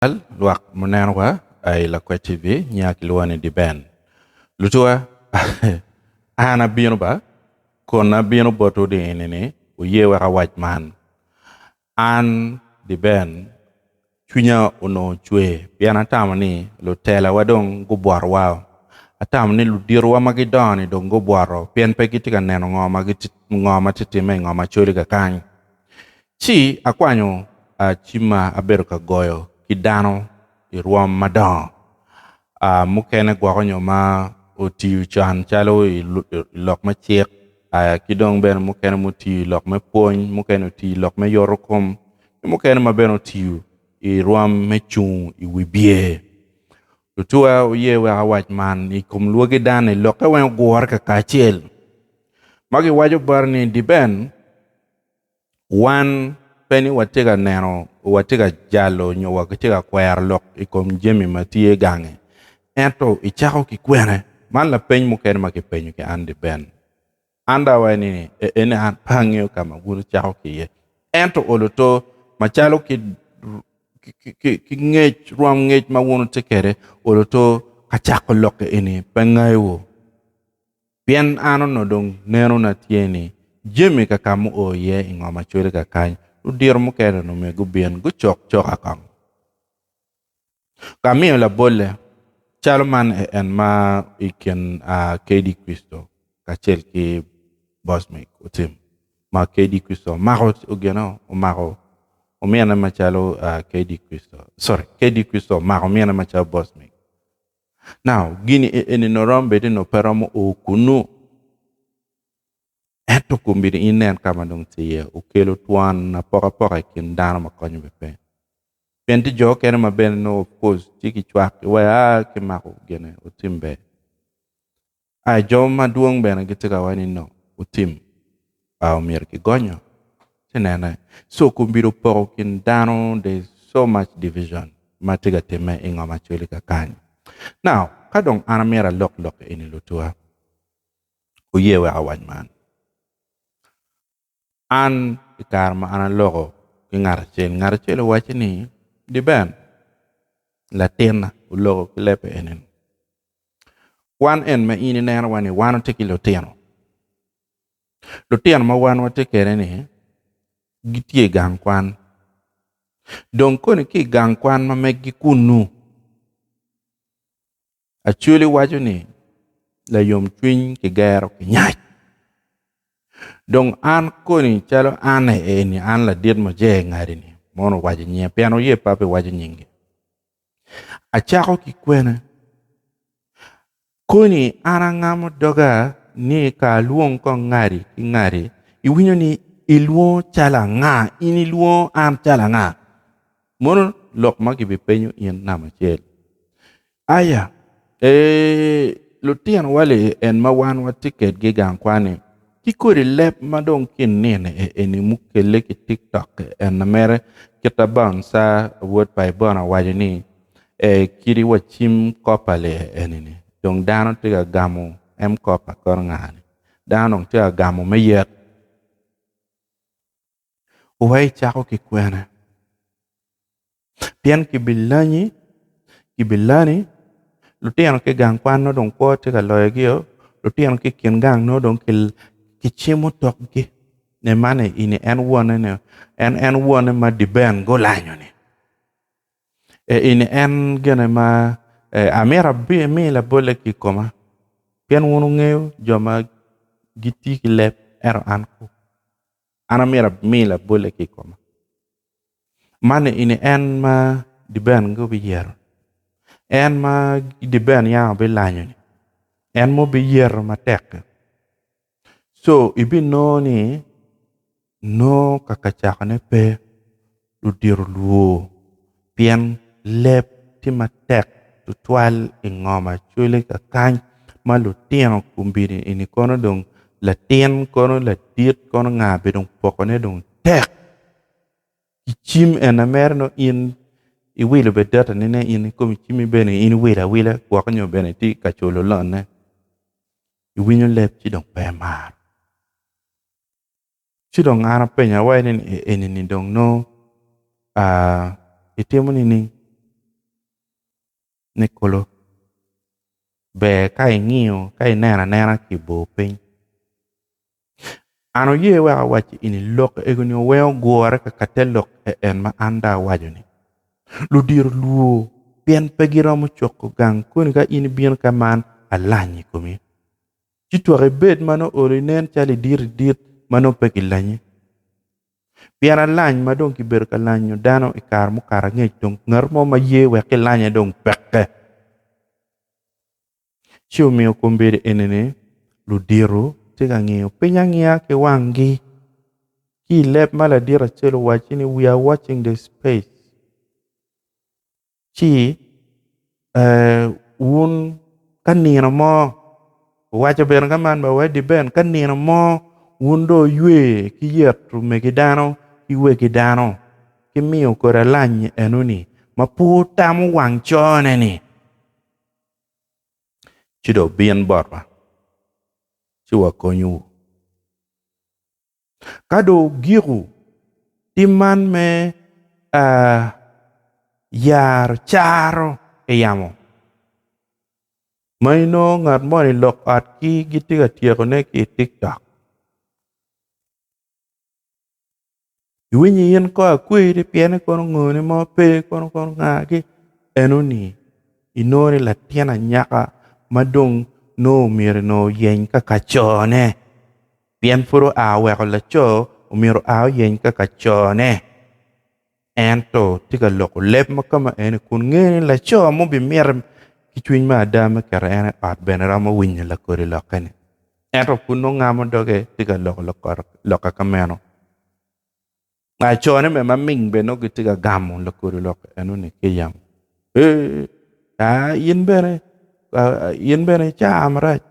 Lwak munenowa i Lakwec TV nya kilwongo ni Diben. Lutuwa, an abino ba, kun abino botwu di eni ni wuye wek awac man. An Diben cwinya onongo cwer pien atamo ni lutelawa dong gubwotowa. Atamo ni luditowa ma gidongo-ni dong gubwoto pien pe gitye ka neno ngo ma tye timme i ngom Acholi kakany. Ci akwanyo cimma abedo ka goyo ki dano i rwom madongo, mukene gwoko nyo ma otiyo con calo i lok me cik ki dong bene mukene mutiyo i lok me pwony, mukene otiyo i lok me yoto kom ki mukene ma bene otiyo i rwom me cung i wi bye. Lutuwa oye wek awac man i kom lwagi dano-ni lokke weng ogure kakacel ma giwaco bota ni Diben Wan pe ni watye ka neno, watye ka jalo nyo watye ka kwero lok i kom jami ma tye gange, ento icako ki kwene? Man lapeny mukene ma kipenyo ki Andy Ben. An dong awaco ni, Ene an pe angeyo ka ma wun wucako ki iye, ento olo to macalo ki ngec, rwom ngec ma wun wutye kwede, olo to ka cako lok eni pe ngayowu. Pien an onongo dong nenona tye ni jami ka ka muo iye i ngom acwele kakany, ludito mukene onongo myero gubin gucok coka kong. Ka amiyo labolle, calo man en ma i kin KD Kristo kacel ki Bosmic Otim, ma KD Kristo omako gino, omako omine macalo KD Kristo, sorry, KD Kristo omako omine macalo Bosmic. Now, gini eni nongo romo bedo ni nongo pe romo o kunu, ento kombeddi in inen ka ma dong tye iye, okelo twon apokapoka i kin dano ma konyo bene pe. Pien tye jo mukene ma bene nongo of course tye ki cwak iwaci aa kimako gine otim ber. Aye jo madwong bene gitye ka waco ni no otim omyero kigonyo ci nene. So kombeddi opoko kin dano there is so much division ma tye ka timme i ngom Acholi kakany. Now ka dong an amyero alok lok eni lutuwa, wuye wek awac man. An i kare ma an aloko ki ngat acel, ngat acel owacci ni Diben latinna oloko ki lebbe eni. Wan en ma in inenowa ni wan watye ki lutino, lutino ma wan watye kwede ni gitye i gang kwan dong koni ki i gang kwan ma meggi kunu Acholi waco ni layomcwiny kigero ki nyac. Dong an koni calo an eni an ladit Mujee ngadi-ni mono owaco nyinga pien oye pe abiwaco nyingi. Acako ki kwene? Koni an angamo doga ni ka alwong kong ngadi ki ngadi iwinyo ni ilwongo calo anga? In ilwongo an calo anga? Mono lok ma gibipenyo in namba acel. Aya, ee, lutino wa li en ma wan watye kedgi i gang kwan-ni, ki kodi leb ma dong kinine eni mukelle ki tiktok en na mere kita Bouncer wod pa Ebona owaco ni, ee, kidi wa cim kopa li eni-ni dong dano tye ka gamo M-kopa kono nga-ni? Dano dong tye ka gamo me yet. Wek icako ki kwene, pien kibilanyi, kibilani, lutino ki i gang kwan nongo dong kwo tye ka loyogio, lutino ki i kin gang nongo dong kicimo tokgi ni man eni en wonne-ni, en en wonne ma Diben gulanyo-ni. Eni en gine ma amito ami labolle ki i koma, pien wun wungeyo jo ma gitye ki leb ento an ku. An amyero ami labolle ki i koma. Man eni en ma Diben gubiyero, en ma Diben yam obilanyo-ni, en ma obiyero matek-ki. Co ibinongo ni nongo ka kacakone pe, ludito lwor pien leb tye matek tutwal i ngom Acholi kakany ma lutino kombeddi eni kono dong latin kono ladit kono nga bene dong pokone dong tek ki cim ene mere nongo in iwilo bene data ni ne in ikomi cimmi bene in iwilo awila gwok nyo bene itye ka culo lonne iwinyo leb ci dong pe imaro. Ci dong an apenyo awaco ni eni ni dong nongo itimo nining? Ni kulu ber ka ingiyo ka ineno anena ki i bor piny. An oye wek awacci ini lok ego-ni weng ogure kaka te lok en ma an dong awaco-ni. Ludito lwor pien pe giromo coko gang koni ka in ibino ka man alany i komi. Ci twak ibed ma nongo olo inen calo idit idit ma nongo pe gilanyi. Pien alany ma dong kibedo ka lanyo dano i kare mukato angec dong ngat mo ma ye wek kilanye dong peke. Ci omiyo kombeddi eni-ni ludito tye ka ngiyo piny angiya ki wanggi ki i leb ma ladit acel owacci ni we are watching the space. Ci wun ka nino mo, owaco bene ka man ba wadi ben, ka nino mo wun dong wuywe ki yeto megi dano ki wegi dano ki miyo kodi alany enoni ma pe wutamo wang cone-ni, ci dong wubin botwa ci wakonyowu. Ka dong wugiko tim man me yaro caro i yamo, ma inongo ngat moni lok otgi gitye ka tyekone ki i tiktok, iwinyo in ko akweri pien ni kono ngone mo pe kono kono ngagi enoni inongo ni latin anyaka ma dong nongo myero onongo oyeny ka kacone. Pien pud oa weko laco, omyero oa oyeny ka kacone. Ento tye ka loko leb ma kama eni kun ngeyo ni laco ma obimite ki cwiny me ada me keto en i ot bene romo winyo lakodi lokke-ni. Ento pud nongo ngamo doge tye ka loko lokke ka meno. Cone bene maming bene nongo gitye ka gamo lakodi lok enoni ki i yamo. Ee, aa in bene, in bene icaa marac,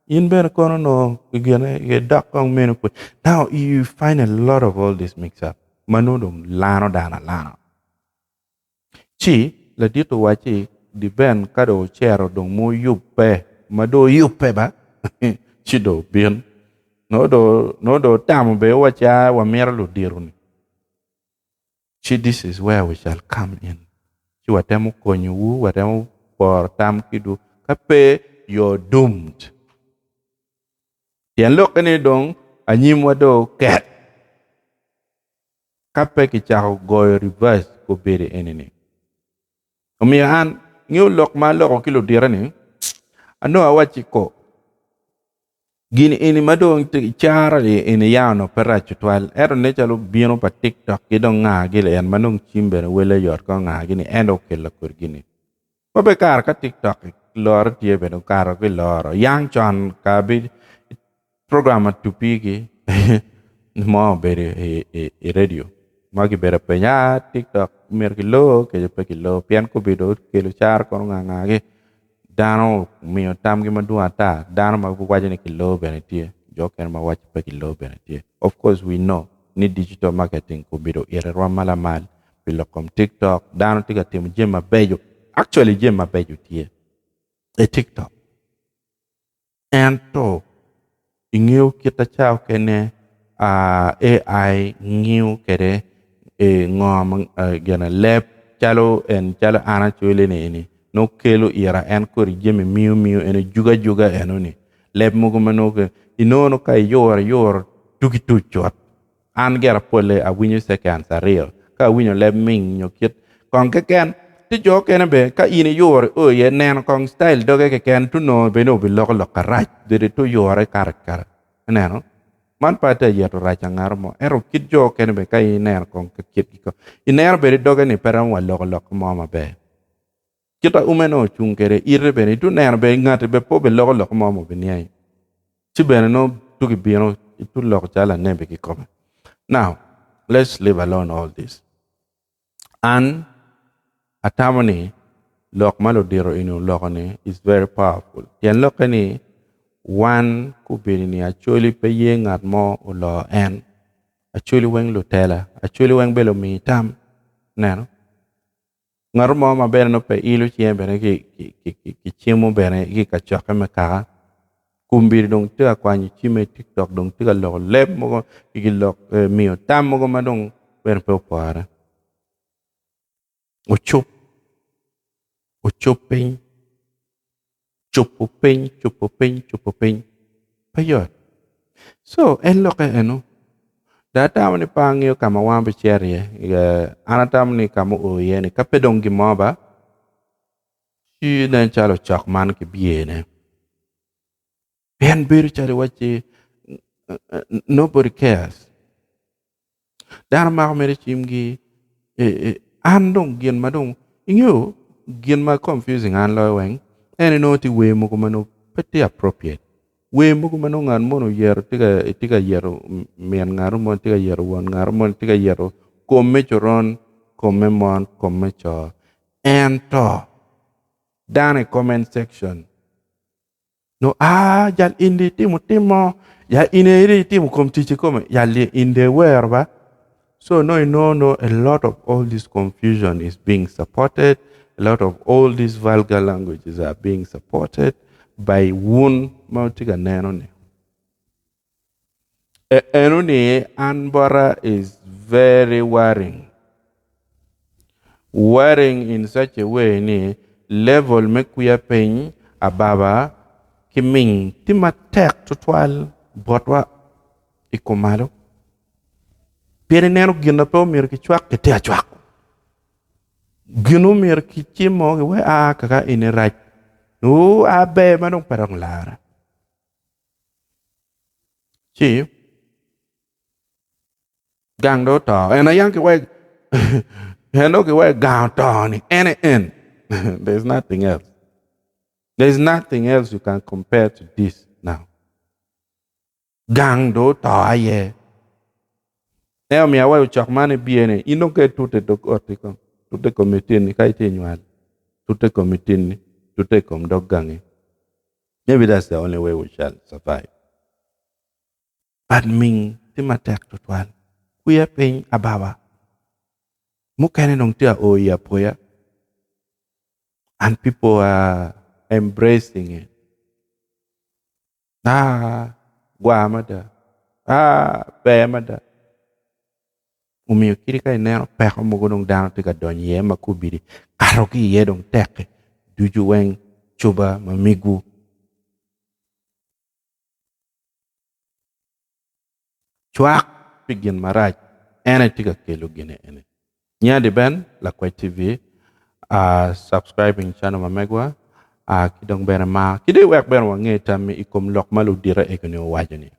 in bene kono onongo gine idok kong meno kwe. Now you find a lot of all this mix up ma nongo dong lano dano alana. Ci ladit owacci Diben ka dong ocito dong muyubbe ma dong oyubbe ba ci dong obin. Nongo dong nongo dong otamo bene wacci aa wamito ludito-ni. Ci this is where we shall come in. Ci watemo konyowu, watemo poro tam kwedwu. Ka pe you're doomed. Tyen lokke ni dong anyimwa dong oket. Ka pe kicako goyo reverse obedo eni-ni. Omiyo an ngeyo lok ma aloko ki ludita-ni, anongo awacci ko, gin eni ma dong caro-ni eni ya onongo pe rac tutwal, ento nen calo bino pa tiktok ki dong nga-gi en ma dong cim bene wele yot kong nga-gi ni en dong okelo kwede gin-ni. Ma pe kare ka tiktok loro tye bene okato ki loro yang con ka bi program atupigi mo obedo i radio ma kibedo apenyo aa tiktok myero kilor kece pe kilor pien kobedo okelo caro kono nga nga gi dano omiyo tamgi madwong ata dano ma giwaco ni kilor bene tye jo okene ma waco pe kilor bene tye of course we know ni digital marketing obedo ite rwom ma lamal pi lok kom tiktok dano tye ka timo jami mabeco actually jami mabeco tye i tiktok ento ingeyo kit ma ca okene AI ngiyo kwede ngo ma gine leb calo en calo an acwele ni eni nongo kelo ira en kodi jami miyo miyo eni jugo ajuga enoni leb mogo ma nongo inongo ka iyuro iyuro tugi tuc cut. An gira polle awinyo seconds aryo ka awinyo leb ming nyo kit kong keken. Ci jo okene bene ka in iyuro io iye neno kong style doge keken ci onongo bene obiloko lok arac bedo ci oyure kare ki kare. Ineno? Man pe atye ka yeto rac angato mo ento kit jo okene bene ka in ineno kong kitgi kong ineno bene doge ni pe romo wa loko lok mo maber. Kit a ume nongo ocung kwede ite bene itu neno bene ngati bene pe obiloko lok mo ma obiniangi. Ci bene nongo tuki bino itu loko calo lanebi kikome. Now, let's leave alone all this. An atamo ni lok ma ludito eni oloko ni is very powerful. Tyen lokke ni wan gubedo ni Acholi pe ye ngat mo oloo en. Acholi weng lutela, Acholi weng bene lumii tam. Ineno? Ngat mo ma bene nongo pe ilo cinge bene kicimo bene ki i kacokke me kaka kombeddi dong tye ka kwanyo cimme i tiktok dong tye ka loko leb mogo ki lok miyo tam mogo ma dong bene pe opore. Ocup. Ocob piny, cobo piny, cobo piny, cobo piny. Pe yot. So en lokke eno. Dong atamo ni pe angeyo ka ma wan wabicito iye. An atamo ni ka ma oo iye ni ka pe dong gin mo ba, ci nen calo ocok man ki byene. Pien bedo calo iwacci nobody cares. Dano mako mere cimgi an dong gin ma dong ingeyo gin ma confusing an loyo weng en aye nongo tye wer mogo ma nongo pe tye appropriate. Wer mogo ma nongo ngat moni oyero tye ka yeto min ngat moni tye ka yeto won ngat moni tye ka yeto kom me coron, kom me mon, kom me co ento dano i comment section Nongo aa jal in dong itimo tim mo, ya in aye dong itimo kom tic kikome, jal in dong iwero ba. So nongo inongo nongo a lot of all this confusion is being supported, a lot of all these vulgar languages are being supported by wun ma wutye ka neno ni. Eno ni an bota is very worrying, worrying in such a way ni level me kwiya piny ababa ki ming tye matek tutwal botwa i kumalo pien ineno gin ma pe omyero kicwak kitye ka cwako gin ma omyero kicimo wek aa kaka eni rac nongo aa ber ma dong pe dong larre. Ci gang dong oto en aye ki wek en dong kiweko gang oto ni en aye en there is nothing else there is nothing else you can compare to this now gang dong oto aye en omiyo awaco cok man ibiye ni in dong ka itute i dog oti kong tute i kom litini ka itye nywal tute i kom litini tute i kom dog gangi. Maybe that's the only way we shall survive. But ming tye matek tutwal. Kwiya piny ababa. Mukene dong tye o i apoya. And people are embracing it. Ah, gwa mada. Ah, ber mada. Omiyo kadi ka ineno peko mogo dong dano tye ka donyo iye ma kubidi kato ki iye dong tek-ki ducu weng cuba ma migwu. Cwak pi gin marac en aye tye ka kelo gine eni. Nyinga Diben Lakwec TV, subscribing channel ma megwa ki dong bene mar ki dong iwek bene wange tammi i kom lok ma ludite egi-ni owaco-ni.